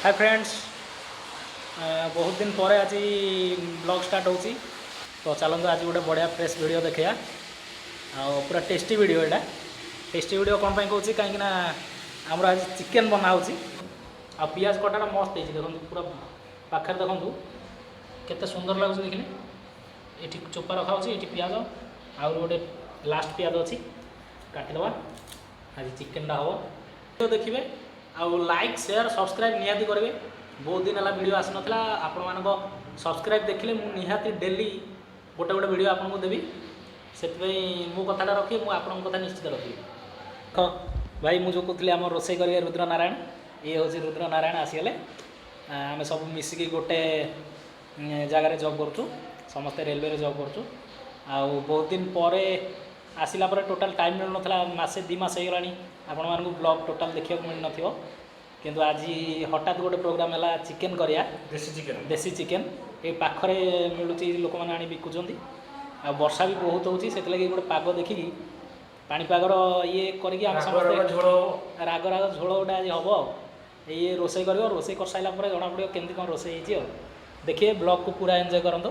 ହାଏ friends, ବହୁତ ଦିନ ପରେ ଆଜି ବ୍ଲଗ୍ ଷ୍ଟାର୍ଟ ହେଉଛି। ତ ଚାଲନ୍ତୁ, ଆଜି ଗୋଟେ ବଢ଼ିଆ ଫ୍ରେଶ୍ ଭିଡ଼ିଓ ଦେଖିବା ଆଉ ପୁରା ଟେଷ୍ଟି ଭିଡ଼ିଓ ଏଇଟା। ଟେଷ୍ଟି ଭିଡ଼ିଓ କ'ଣ ପାଇଁ କହୁଛି? କାହିଁକିନା ଆମର ଆଜି ଚିକେନ୍ ବନା ହେଉଛି ଆଉ ପିଆଜ କଟାଟା ମସ୍ତ ହେଇଛି। ଦେଖନ୍ତୁ, ପୁରା ପାଖରେ ଦେଖନ୍ତୁ, କେତେ ସୁନ୍ଦର ଲାଗୁଛି ଦେଖିଲେ। ଏଠି ଚୋପା ରଖାହେଉଛି, ଏଠି ପିଆଜ, ଆଉ ଗୋଟେ ଲାଷ୍ଟ ପିଆଜ ଅଛି, କାଟିଦେବା। ଆଜି ଚିକେନଟା ହେବ, ଦେଖିବେ ଆଉ ଲାଇକ୍, ସେୟାର, ସବସ୍କ୍ରାଇବ୍ ନିହାତି କରିବେ। ବହୁତ ଦିନ ହେଲା ଭିଡ଼ିଓ ଆସିନଥିଲା। ଆପଣମାନଙ୍କ ସବସ୍କ୍ରାଇବ୍ ଦେଖିଲେ ମୁଁ ନିହାତି ଡେଲି ଗୋଟେ ଗୋଟେ ଭିଡ଼ିଓ ଆପଣଙ୍କୁ ଦେବି। ସେଥିପାଇଁ ମୋ କଥାଟା ରଖିବେ, ମୁଁ ଆପଣଙ୍କ କଥା ନିଶ୍ଚିତ ରଖିବି। ହଁ ଭାଇ, ମୁଁ ଯେଉଁ କହୁଥିଲି ଆମର ରୋଷେଇ କରିବେ ରୁଦ୍ର ନାରାୟଣ, ଇଏ ହେଉଛି ରୁଦ୍ର ନାରାୟଣ, ଆସିଗଲେ। ଆମେ ସବୁ ମିଶିକି ଗୋଟେ ଜାଗାରେ ଜବ୍ କରୁଛୁ, ସମସ୍ତେ ରେଲୱେରେ ଜବ୍ କରୁଛୁ। ଆଉ ବହୁତ ଦିନ ପରେ ଆସିଲା ପରେ ଟୋଟାଲ୍ ଟାଇମ୍ ମିଳୁନଥିଲା। ମାସେ 2 ମାସ ହେଇଗଲାଣି, ଆପଣମାନଙ୍କୁ ବ୍ଲଗ୍ ଟୋଟାଲ୍ ଦେଖିବାକୁ ମିଳିନଥିବ। କିନ୍ତୁ ଆଜି ହଠାତ୍ ଗୋଟେ ପ୍ରୋଗ୍ରାମ୍ ହେଲା, ଚିକେନ୍ କରିବା। ଦେଶୀ ଚିକେନ। ଦେଶୀ ଚିକେନ୍ ଏଇ ପାଖରେ ମିଳୁଛି, ଲୋକମାନେ ଆଣି ବିକୁଛନ୍ତି। ଆଉ ବର୍ଷା ବି ବହୁତ ହେଉଛି, ସେଥିଲାଗି ଗୋଟେ ପାଗ ଦେଖିକି, ପାଣିପାଗର ଇଏ କରିକି ଆମେ ରାଗ ସମସ୍ତେ ରାଗ ଝୋଳ ହବ। ରାଗ ରାଗ ଝୋଳ ଗୋଟେ ଆଜି ହେବ। ଆଉ ଇଏ ରୋଷେଇ କରିବ। ରୋଷେଇ କରିସାରିଲା ପରେ ଜଣାପଡ଼ିବ କେମିତି କ'ଣ ରୋଷେଇ ହେଇଛି। ଆଉ ଦେଖିବେ, ବ୍ଲଗ୍କୁ ପୁରା ଏନ୍ଜୟ କରନ୍ତୁ।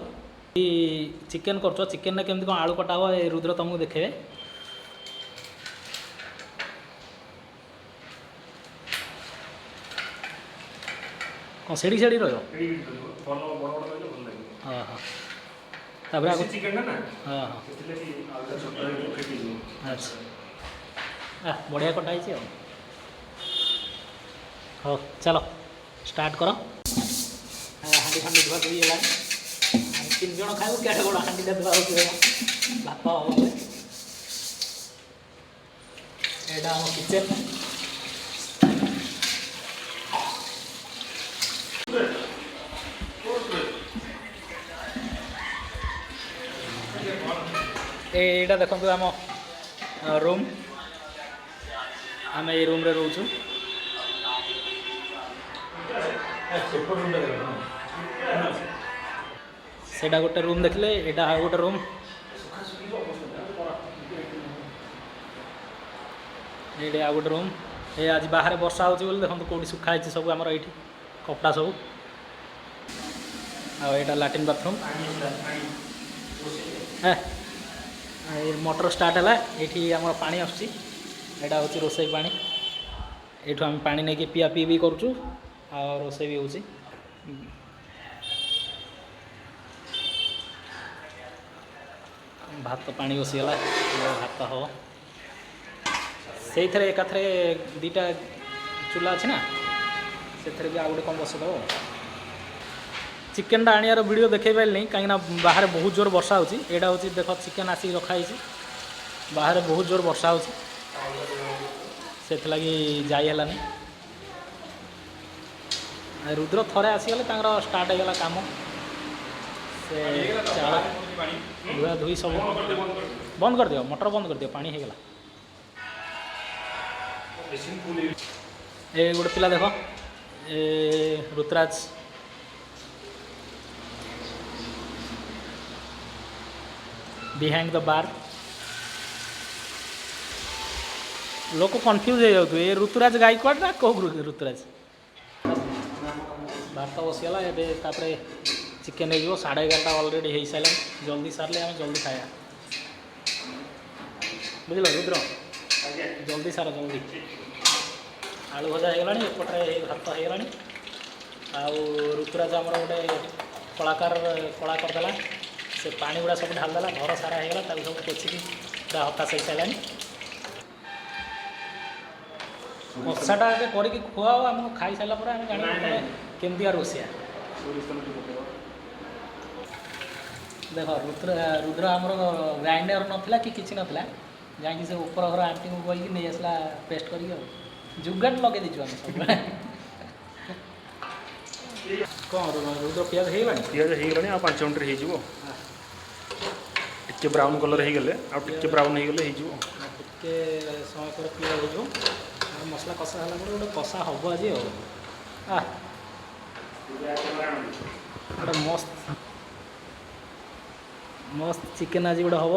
ଚିକେନ୍ କରୁଛ, ଚିକେନ୍ରେ କେମିତି କ'ଣ ଆଳୁ କଟା ହେବ, ଏ ରୁଦ୍ର ତୁମକୁ ଦେଖେଇବେ। କ'ଣ ସେଠି ସେଠି ରହିବ? ଭଲ ବଡ଼ ବଡ଼ ରହିଲେ ଭଲ ଲାଗିବ। ହଁ, ତାପରେ ଆଗ ଦେଶୀ ଚିକେନଟା ନା, ହଁ ହଁ ସେଥିଲାଗି ଆଳୁଟା ଛୋଟ ହେଇକି ଫିଟିଯିବ। ଆଚ୍ଛା, ବଢ଼ିଆ କଟା ହେଇଛି। ଆଉ ହଉ, ଚାଲ ଷ୍ଟାର୍ଟ କର। ହାଣ୍ଡି ଫାଣ୍ଡି ଧୁଆ ଧୁଇ ହେଲାଣି। ଆମେ ତିନି ଜଣ ଖାଇବୁ, କେଡ଼େ ବଡ଼ ହାଣ୍ଡିଟା ଧୁଆ ହେଉଛି। ଭାତ ହବ ବୋଲେ। ଏଇଟା ଆମ କିଚେନ୍। ଏଇଟା ଦେଖନ୍ତୁ ଆମ ରୁମ୍। ଆମେ ଏଇ ରୁମ୍ରେ ରହୁଛୁ। ସେପଟ ରୁମଟା ଦେଖ। ସେଇଟା ଗୋଟେ ରୁମ୍ ଦେଖିଲେ, ଏଇଟା ଆଉ ଗୋଟେ ରୁମ୍। ଏଇଠି ଆଉ ଗୋଟେ ରୁମ୍। ଏ ଆଜି ବାହାରେ ବର୍ଷା ହେଉଛି ବୋଲି ଦେଖନ୍ତୁ କେଉଁଠି ଶୁଖା ହେଇଛି ସବୁ ଆମର ଏଇଠି କପଡ଼ା ସବୁ। ଆଉ ଏଇଟା ଲାଟ୍ରିନ୍ ବାଥରୁମ୍। ହେ, ଏ ମଟର ଷ୍ଟାର୍ଟ ହେଲା, ଏଇଠି ଆମର ପାଣି ଆସୁଛି। ଏଇଟା ହେଉଛି ରୋଷେଇ ପାଣି। ଏଇଠୁ ଆମେ ପାଣି ନେଇକି ପିଆ ପିଇ ବି କରୁଛୁ ଆଉ ରୋଷେଇ ବି ହେଉଛି। ଭାତ ପାଣି ବସିଗଲା, ଏବେ ଭାତ ହେବ। ସେଇଥିରେ ଏକାଥରେ ଦୁଇଟା ଚୁଲା ଅଛି ନା, ସେଥିରେ ବି ଆଉ ଗୋଟେ କ'ଣ ବସେଇଦେବ। ଚିକେନଟା ଆଣିବାର ଭିଡ଼ିଓ ଦେଖାଇ ପାରିଲିନି, କାହିଁକିନା ବାହାରେ ବହୁତ ଜୋର ବର୍ଷା ହେଉଛି। ଏଇଟା ହେଉଛି ଦେଖ, ଚିକେନ୍ ଆସିକି ରଖା ହେଇଛି। ବାହାରେ ବହୁତ ଜୋର ବର୍ଷା ହେଉଛି, ସେଥିଲାଗି ଯାଇ ହେଲାନି। ରୁଦ୍ର ଥରେ ଆସିଗଲେ ତାଙ୍କର ଷ୍ଟାର୍ଟ ହେଇଗଲା କାମ। ସେ ଚାଉଳ ଧୁଆ ଧୁଇ ସବୁ ବନ୍ଦ କରିଦିଅ, ମଟର ବନ୍ଦ କରିଦିଅ, ପାଣି ହେଇଗଲା। ମେସିନ୍ ଫୁଲ୍। ଏ ଗୋଟେ ପିଲା ଦେଖ, ଏ ଋତୁରାଜ। ବିହାଇଣ୍ଡ the ବାର। ଲୋକ କନଫ୍ୟୁଜ୍ ହେଇଯାଉଥିବେ, ଏ ଋତୁରାଜ ଗାଇକୱାଡ଼ ନା କେଉଁ ଋତୁରାଜ? ଭାତ ବସିଗଲା ଏବେ, ତାପରେ ଚିକେନ୍ ହେଇଯିବ। 11:30 ଅଲରେଡ଼ି ହେଇସାରିଲାଣି। ଜଲ୍ଦି ସାରିଲେ ଆମେ ଜଲ୍ଦି ଖାଇବା, ବୁଝିଲ ରୁଦ୍ର? ଆଜ୍ଞା। ଜଲ୍ଦି ସାର, ଜଲ୍ଦି। ଆଳୁ ଭଜା ହେଇଗଲାଣି, ଏପଟରେ ଭାତ ହେଇଗଲାଣି। ଆଉ ଋତୁରାଜ ଆମର ଗୋଟେ କଳାକାର, କଳା କରିଦେଲା। ସେ ପାଣି ଗୁଡ଼ା ସବୁ ଢାଳିଦେଲା, ଘର ସାରା ହେଇଗଲା। ତାକୁ ସବୁ ପୋଛିକି ପୁରା ହତାଶ ହେଇସାରିଲାଣି। କଷାଟା ଆଗେ କରିକି ଖୁଆଅ ଆମକୁ। ଖାଇସାରିଲା ପରେ ଆମେ ଜାଣିବୁ ନାଇଁ, ତମେ ନାଇଁ। କେମିତିକା ରୋଷେଇଆ। ସୋରିଷ ତେଲ ଟିକେ ପକେଇବ। ଦେଖ, ରୁଦ୍ର ରୁଦ୍ର ଆମର ଗ୍ରାଇଣ୍ଡର ନଥିଲା କି କିଛି ନଥିଲା, ଯାଇକି ସେ ଉପର ଘର ଆଣ୍ଟିଙ୍କୁ କହିକି ନେଇ ଆସିଲା ପେଷ୍ଟ କରିକି। ଆଉ ଯୁଗାଡ଼ ଲଗେଇ ଦେଇଛୁ ଆମେ ସବୁବେଳେ। କ'ଣ ରୁଦ୍ର, ପିଆଜ ହେଇଗଲାଣି? ପିଆଜ ହେଇଗଲାଣି, ଆଉ 5 ମିନିଟ୍ରେ ହେଇଯିବ। ଟିକେ ବ୍ରାଉନ୍ କଲର୍ ହେଇଗଲେ, ଆଉ ଟିକେ ବ୍ରାଉନ୍ ହେଇଗଲେ ହେଇଯିବ। ଆଉ ଟିକେ ସମୟ ପରେ ପିଆଜ ହେଇଯିବ। ଆଉ ମସଲା କଷା ହେଲା ପରେ ଗୋଟେ କଷା ହେବ ଆଜି। ଆଉ ଗୋଟେ ମସ୍ତ ମସ୍ତ ଚିକେନ୍ ଆଜି ଗୋଟେ ହେବ।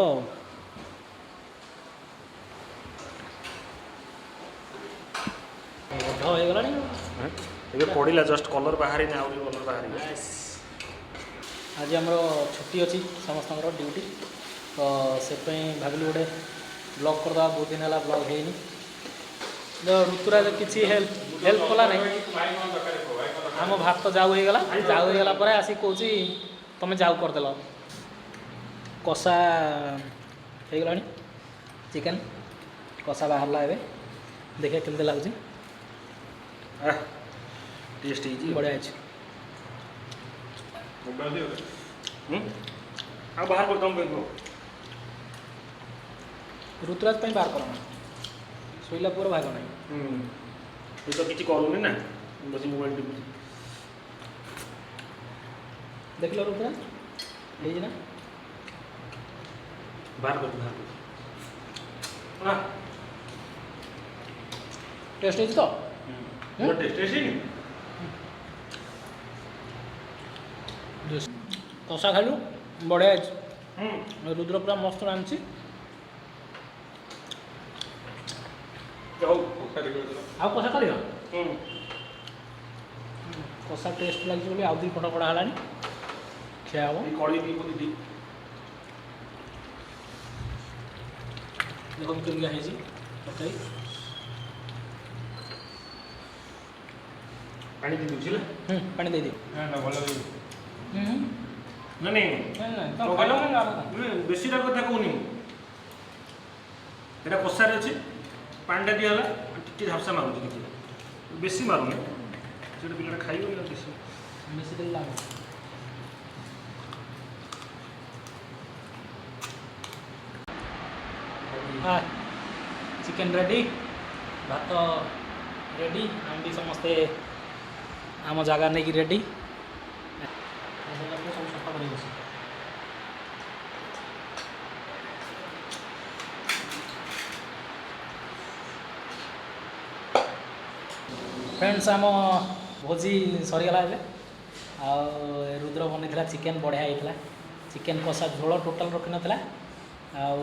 ଆଉ ଅଧ ହେଇଗଲାଣି ଆଉ। ହଁ। ଏବେ ପଡ଼ିଲା ଜଷ୍ଟ, କଲର୍ ବାହାରିନି, ଆହୁରି କଲର୍ ବାହାରିବ। ଆଜି ଆମର ଛୁଟି ଅଛି ସମସ୍ତଙ୍କର ଡ୍ୟୁଟି, ତ ସେଥିପାଇଁ ଭାବିଲୁ ଗୋଟେ ବ୍ଲଗ୍ କରିଦେବା। ବହୁତ ଦିନ ହେଲା ବ୍ଲଗ୍ ହେଇନି। ତ ଋତୁରାଜ କିଛି ହେଲ୍ପ କଲା ନାହିଁ। ଆମ ଭାତ ଯାଉ ହେଇଗଲା। ଯାଉ ହେଇଗଲା ପରେ ଆସିକି କହୁଛି, ତମେ ଯାଉ କରିଦେଲ। କଷା ହେଇଗଲାଣି, ଚିକେନ୍ କଷା ବାହାରିଲା ଏବେ। ଦେଖିବା କେମିତି ଲାଗୁଛି। ଟେଷ୍ଟ ହେଇଛି। ବଢ଼ିଆ ହେଇଛି। ହୁଁ, ଆଉ ବାହାର କରିଦେମ କହିବ। ଋତୁରାଜ ପାଇଁ ବାହାର କରନା, ଶୋଇଲା ପରେ ଭାଗ ନାହିଁ। ହୁଁ, ତୁ ତ କିଛି କରୁନି ନା, ବସି ମୋବାଇଲ ଟିପୁଛି। ଦେଖିଲ ଋତୁରାଜ, ହେଇଛି ନା? ବାହାର କରିଦେ, ବାହାର କରିଦେ। ଟେଷ୍ଟ ହେଇଛି ତ? ଟେଷ୍ଟ ହେଇନି। କଷା ଖାଇଲୁ, ବଢ଼ିଆ ହେଇଛି। ରୁଦ୍ର ପୁରା ମସ୍ତ ରାନ୍ଧିଛି। ହଉ। ଆଉ କଷା କରିବ? ହୁଁ। କଷା ଟେଷ୍ଟ ଲାଗିଛି ବୋଲି ଆଉ ଦୁଇ ଖଣ୍ଡ କଢ଼ା ହେଲାଣି, ଖିଆ ହେବ। ଏଇ କଡ଼େଇ ଟିକେ ଦିଦି। ଦେଖନ୍ତୁ କେମିତିକା ହେଇଛି ତରକାରୀ। ପାଣି ଦେଇ ଦେଉଛି ହେଲା। ହୁଁ, ପାଣି ଦେଇଦିଅ। ଭଲ। ହୁଁ। ନାଇଁ ନାଇଁ। ନାଇଁ ନାଇଁ। କଣ କହିଲ? ବେଶୀ ରାଗ କଥା କହୁନି ମୁଁ। ଏଇଟା କଷାରେ ଅଛି, ପାଣିଟା ଦିଆହେଲା, ଟିକେ ଝାପସା ମାରୁଛି, ଟିକେ ବେଶୀ ମାରୁନି। ସେଇଟା ପିଲାଟା ଖାଇବ ନା ବେଶୀ। ବେଶୀ ଦେଲେ ଲାଭ। ଚିକେନ୍ ରେଡ଼ି, ଭାତ ରେଡ଼ି, ଆମେ ବି ସମସ୍ତେ ଆମ ଜାଗା ନେଇକି ରେଡ଼ି। ସବୁ ସଫା କରିକି ବସି। ଫ୍ରେଣ୍ଡସ୍, ଆମ ଭୋଜି ସରିଗଲା ଏବେ। ଆଉ ରୁଦ୍ର ବନେଇଥିଲା ଚିକେନ୍, ବଢ଼ିଆ ହେଇଥିଲା। ଚିକେନ୍ କଷା ଝୋଳ ଟୋଟାଲ୍ ରଖିନଥିଲା। ଆଉ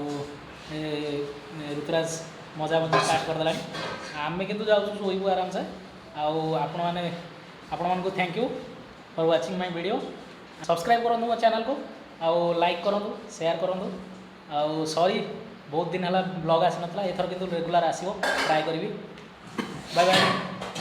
ଋତୁରାଜ ମଜା ମଧ୍ୟ ଷ୍ଟାର୍ଟ କରିଦେଲାଣି। ଆମେ କିନ୍ତୁ ଯାଉଛୁ ଶୋଇବୁ ଆରାମସେ। ଆଉ ଆପଣମାନେ, ଆପଣମାନଙ୍କୁ thank you for watching my video. Subscribe କରନ୍ତୁ ମୋ ଚ୍ୟାନେଲ୍କୁ, ଆଉ ଲାଇକ୍ କରନ୍ତୁ, ସେୟାର କରନ୍ତୁ। ଆଉ ସରି, ବହୁତ ଦିନ ହେଲା ବ୍ଲଗ୍ ଆସିନଥିଲା। ଏଥର କିନ୍ତୁ ରେଗୁଲାର ଆସିବ, ଟ୍ରାଏ କରିବି। Bye bye.